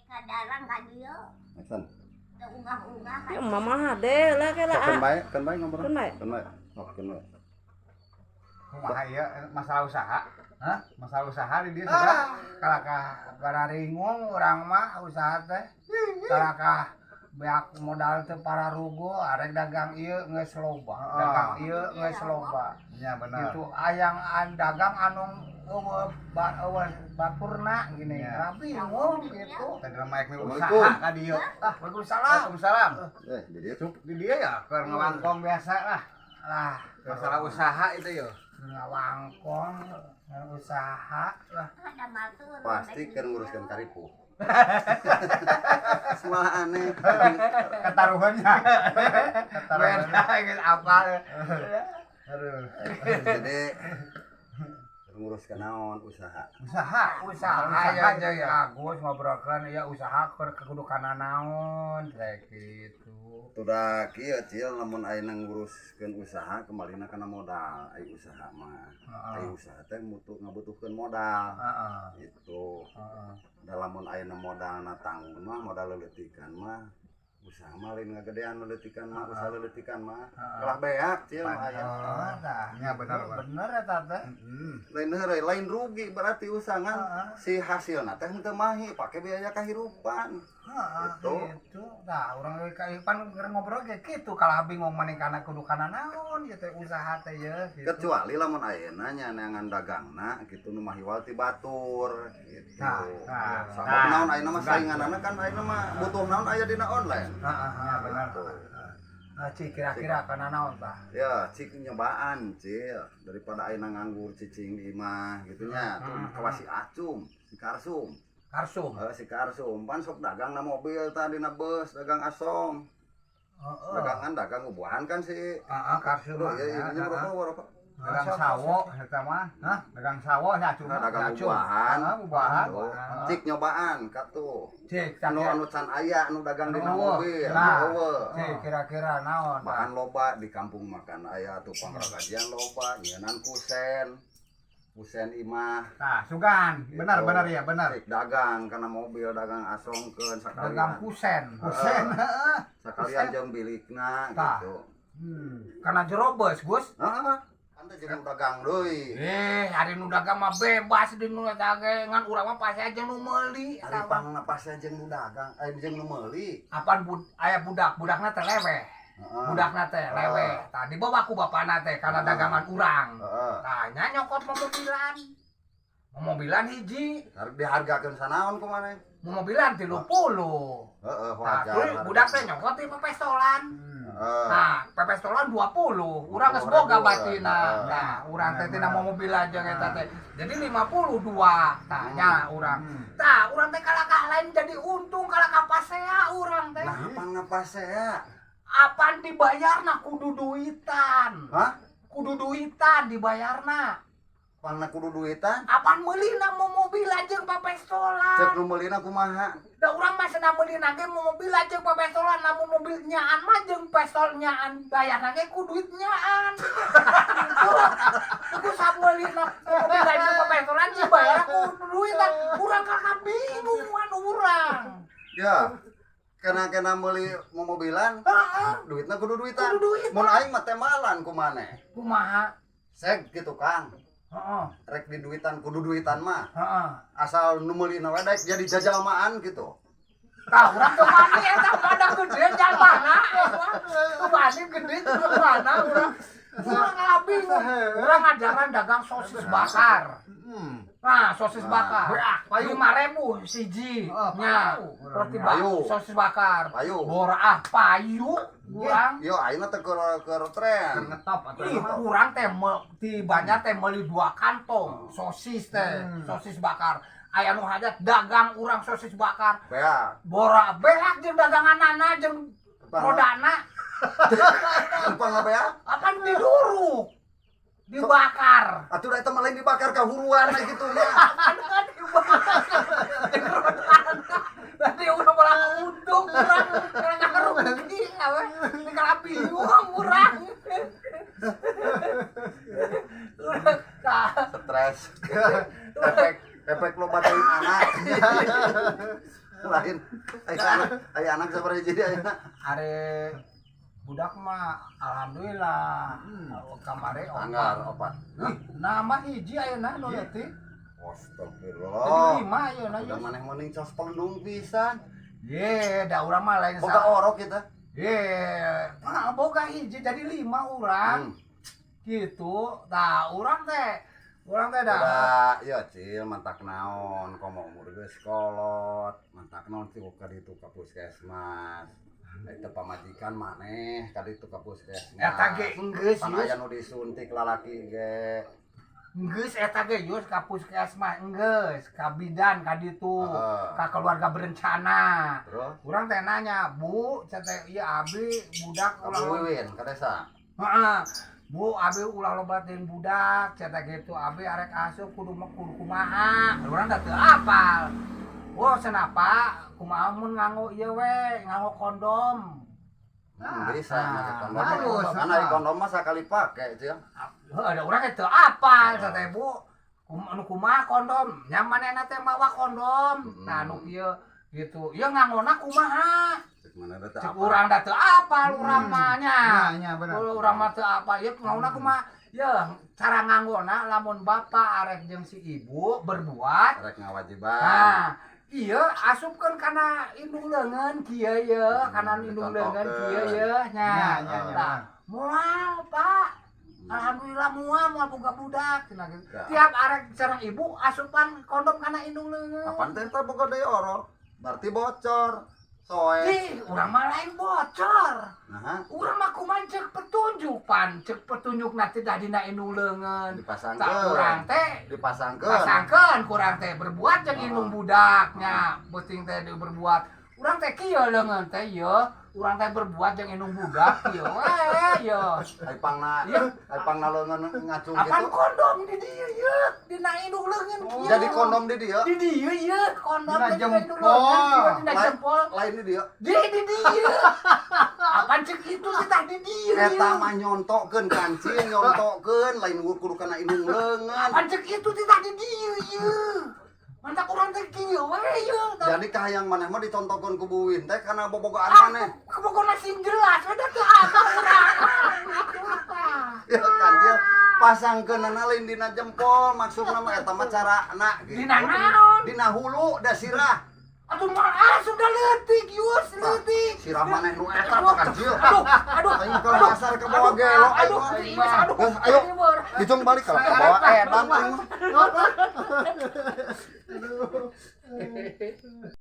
Kadarang ka dieu. Action. Teu ungah-ungah. Ya mama hade lah kela. Keun bae, keun bae ngobrol. Keun bae. Keun bae. Oh, keun bae. Kumaha ieu masalah usaha? Hah? Masalah usaha di dieu sudah. Kalakah bararingung urang mah usaha teh. Kalakah beak modal teh pararuguh, arek dagang ieu geus loba, dagang ieu geus loba. Nya bener. Gitu ayang an dagang anu euweuh ba euweuh baturna gini. Bingung gitu. Tadi mah ek usaha Assalamualaikum. ka dieu. Ah, waalaikumsalam. Waalaikumsalam. Eh, di dieu Cuk di dieu ya keur ngawangkong biasa lah. Lah, Masalah usaha itu yo. Ngawangkong usaha lah. Ada matur. Pasti keur nguruskeun karipu. Semua aneh. Ketaruhannya. Ketaruhannya. Beda geus apal. Aduh. Jadi keur nguruskeun naon usaha? Usaha, Usaha usaha ya aja ya. Agus ngobrolkeun ya usaha keur kudu kana naon kayak gitu. Tuh kieu, Cil, lamun ayeuna nguruskeun usaha kembalina kana modal. Ai usaha mah. Ai usaha teh mutu ngabutuhkeun modal. Itu. Da lamun ayeuna modalna tanggung mah, modal leuletikan mah, usaha mah lain ngagedean leuletikan mah, usaha leuletikan mah. Kalah beak, Cil, mah aya. Oh, tah. Ya benar, Pak. Bener eta teh. Lain heureuy, lain rugi berarti usaha ngan si hasilna teh henteu mahi pake biaya kahirupan. Heeh, Gitu. gitu. Nah, urang ge pan keur ngobrol ge kitu kalah bingung maneh kana kudu kana naon ieu teh usaha teh ye gitu. Kecuali lamun ayeuna nya neangan dagangna gitu nu mahiwal ti batur gitu. Nah, nah, Sabab nah. naon ayeuna mah sainganana kan ayeuna mah butuh naon aya dina online. Heeh, Ya benar. Tuh. Nah, Ci, kira-kira kana naon tah? Ya, cik nyobaan, Cil, daripada ayeuna nganggur cicing di imah gitu nya. Tuh kawas si Acum, si Karsum. Karsum. Eh, si Karsum pan sok dagang na mobil tadi na bus, dagang asong. Dagangan dagang buahan kan si Heeh, Karsum. Tuh, ya, ya, ini rokok, rokok. Dagang sawo eta mah. Hah? Dagang sawo ya cuma. Nah, dagang Acum. buahan. Heeh, buahan. Tuh. Cik nyobaan katuh. Cik, Anu anu can aya anu dagang dina Anu, mobil. nah. Eueuh. Cik, kira-kira naon? Bahan loba di kampung makan aya tuh pangragajian loba, nyieunnan kusen. Kusen imah. Nah, sugan. Benar, Gitu. benar ya, benar. Cik dagang kana mobil dagang asongkeun Dagang sakalian. kusen. Kusen, heeh. Sakalian jeung bilikna Tah. gitu. Kana jero bus, Gus. Heeh. Kan teh jeung dagang deui. Eh, ari nu dagang mah bebas di nu eta ge, ngan urang mah pasti aja nu meuli. Ari pangna pas jeung nu dagang, eh jeung nu meuli. Apan aya budak, budakna teh leweh. Heeh. Budakna teh leweh. Tah dibawa ku bapana teh kana dagangan urang. Heeh. Tah nya nyokot momobilan. Momobilan hiji, Harus dihargakeun sanaon ku maneh? Momobilan 30. Heeh, Nah, wajar. terus budak teh nyokot di pepestolan. Nah, pepestolan 20. Urang geus boga 20.000. batina. Nah, urang teh tina mobil aja eta teh. Jadi 52 tah nya urang. Tah, urang teh kalakah lain jadi untung kalakah pasea urang teh. Nah, pangna pasea? Apan dibayarna kudu duitan. Hah? Kudu duitan dibayarna. Pangna kudu duitan? Apan meulina mau mobil aja papestolan. Cek nu meulina kumaha? Da urang mah cenah meulina ge mobil aja papestolan, lamun mobil nyaan mah jeung pestol nyaan bayarna ge ku duit nyaan. Gitu. Aku sameulina mobil aja papestolan dibayar ku duitan. Urang kakak bingung wan urang. Ya. Kena-kena meuli momobilan, duitna kudu duitan. Kudu duitan. Mun aing mah temalan ku maneh. Kumaha? Seg gitu, Kang. Rek di duitan kudu duitan mah. Asal nu meulina we daek jadi jajalmaan gitu. Tah urang teu wani eta pada gede jalmana. Teu wani gede jalmana urang. Urang ngalah bingung. Urang ngajaran dagang sosis bakar. Nah, sosis bakar. Beak, payu. 5.000 siji. Oh, Nya, payu. Roti bakar, Payu. Sosis bakar. Payu. Boraah payu urang. Yo ayeuna teh keur tren. Ngetop atuh. Ih, urang teh di Banjar teh meuli dua kantong sosis teh, sosis bakar. Aya nu hajat dagang urang sosis bakar. Beak. Bora beak jeung daganganana jeung rodana. Pangna beak? Apan diduruk. Dibakar. Atuh da eta mah lain dibakar kahuruan gitu mah. Apan kan dibakar. Jeung rodana. Berarti urang malah untung urang karena rugi awe. Ini kalau bingung urang. Urang tah. Stres. Efek efek loba teuing anak. Lain. Aya anak sabaraha hiji ayeuna? Ari budak mah alhamdulillah. Kamari Anggar opat. Hah? Nama hiji ayeuna nu leutik. Astagfirullah. Jadi lima ayeuna. Udah Yus. maneh mending cas pelendung pisan. Ye, da urang mah lain. Boga orok kita. Ye, ah, boga hiji jadi lima urang. Gitu. Tah, urang teh dah. Udah, ya Cil, mantak naon, komo umur geus kolot, mantak naon sih ka ditu ka puskesmas. Eta pamajikan maneh ka ditu ka puskesmas. Eta ge enggeus, Pan Yus. aya nu disuntik lalaki ge. Enggeus eta ge, Yus, ka puskesmas enggeus, ka bidan ka ditu, ka keluarga berencana. Terus? Urang teh nanya, "Bu, teh ieu abi budak Ka ulah Bu Wiwin ka desa. Heeh. Bu, abi ulah lobatin budak, cetak gitu. Abi arek asup kudu kudu kumaha." Urang teh teu apal. "Wah, senapa kumaha mun nganggo ieu we, nganggo kondom." Bisa Ah, make kondom. Bagus. Kan ari kondom mah sakali pake, Cil. Heuh, ada urang teh teu apal, teh Bu. Anu kumaha kondom? Nya manehna teh mawa kondom. Nah, anu kieu gitu. Ieu nganggona kumaha? Cek mana da teu Cek apal. urang da teu apal urang mah nya. Nya, nya bener. Urang mah teu apal. Ieu nganggona kumaha? Ya, cara nganggona lamun bapak arek jeung si ibu berbuat. Rek ngawajiban. Nah, iya asupkeun kana indung leungeun kieu ye, kana indung leungeun kieu ye nya. Nya, nya, nya. Tah, moal, Pak. Alhamdulillah moal moal boga budak cenah gitu. Ya. Tiap arek sareng ibu asupan kondom kana indung leungeun. Kapan teh teh boga deui orok? Berarti bocor. Soe. Ih, urang mah lain bocor. Nah, Urang mah kumaha cek petunjuk pan, cek petunjuk nanti dah dina indung leungeun. Dipasangkeun. Tak urang teh Dipasangkeun. pasangkeun kurang teh berbuat jeung indung budaknya, beuting teh di berbuat. Urang teh kieu leungeun teh ieu, urang teh berbuat jeung indung budak kieu we ieu. Ai pangna, Iya. ai pangna leungeun ngacung Apaan gitu. kondom di dieu ieu, dina indung leungeun kieu. Jadi kondom di dieu. Di dieu ieu kondom Dina teh dina indung jempol. leungeun kieu dina Lain- jempol. Lain di dieu. Di dieu. Apaan cek itu sih tah di dieu. Eta mah nyontokeun kancing, nyontokeun lain kudu kana indung leungeun. Apaan cek itu sih tah di dieu ieu. Mantak urang teh kieu we ieu. Jadi kahayang maneh mah dicontohkeun ku Bu Win teh kana bobogohan maneh. Kebogona sing jelas, udah teu apa urang. Ya kancil pasangkeunana lain dina jempol maksudna mah eta mah carana gitu. Dina naon? Dina hulu da sirah. Atuh mah ah sudah leutik, Yus, leutik. Sirah maneh nu eta tah kancil. Aduh, aduh. Aing kalau kasar ke bawah gelo aing Aduh, mah. aduh, aduh. Geus, ayo. Dicung balik kalau ke bawah edan aing mah. Aduh.